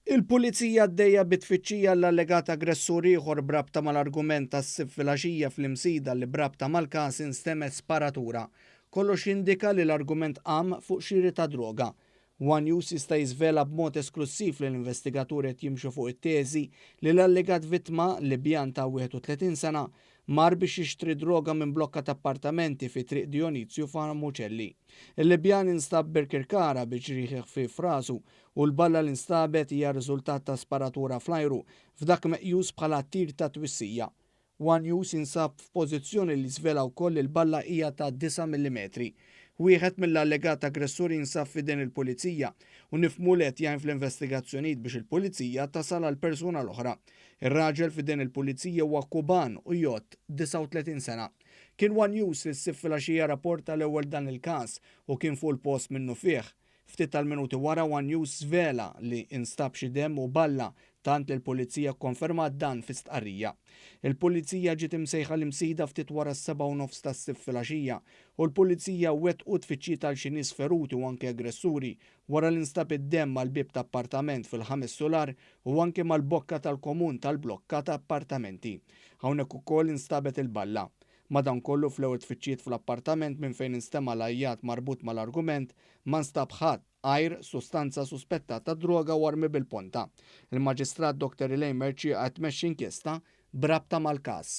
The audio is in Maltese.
Il-Pulizija għaddejja bi tfittxija għall-allegat aggressur ieħor b'rabta mal-argument tas-Sibt filgħaxija fl-Imsida li b'rabta mal-każ instemgħet sparatura. Kollox jindika li l-argument qam fuq xiri ta' droga. One News jista' jiżvela b'mod esklussiv li l-investigaturi qed jimxu fuq it-teżi li l-allegat vittma, Libjan ta' 31 sena, mar biex jixtri droga minn blokka ta' appartamenti fi Triq Dionizju f'Armuċelli. Il-Libjan instab Birkirkara bi ġrieħi ħfief f'rasu u l-balla li nstabet hija riżultat ta' sparatura fl-ajru f'dak meqjus bħala tir ta' twissija. One News jinsab f'pożizzjoni li jiżvela wkoll li l-balla hija ta' disa' millimetri. Wieħed mill-allegat aggressuri jinsab f'idejn il-Pulizija u nifhmu li qed jgħin fl-investigazzjonijiet biex il-Pulizija tasal għall-persuna l-oħra. Ir-raġel f'idejn il-Pulizija huwa Kuban u jgħodd 39 sena. Kien one News li s-Sibt filgħaxija rrapporta l-ewwel dan il-każ u kien fuq il-post minnufih. Ftit tal-minuti wara one News żvela li instab xi demm u balla tant li l-Pulizija kkonfermat dan fi stqarrija. Il-Pulizija ġiet imsejħa l-Imsida ftit wara s-sebgħa u nofs tas-Sibt filgħaxija u l-Pulizija wettqu tfittxijiet għal xi nies feruti u anke aggressuri wara li nstab id-demm mal-bieb ta' appartament fil-ħames sular u anke mal-bokka tal-komun tal-blokka ta' appartamenti. Hawnhekk ukoll instabet il-balla. Madankollu fl-ewwel tfittxijiet fl-appartament minn fejn instema' l-għajjat marbut mal-argument, ma nstab ħadd għajr sustanza suspettata droga u armi bil-ponta. Il-Maġistrat Dr Elaine Mercieca qed tmexxi inkjesta b'rabta mal-każ.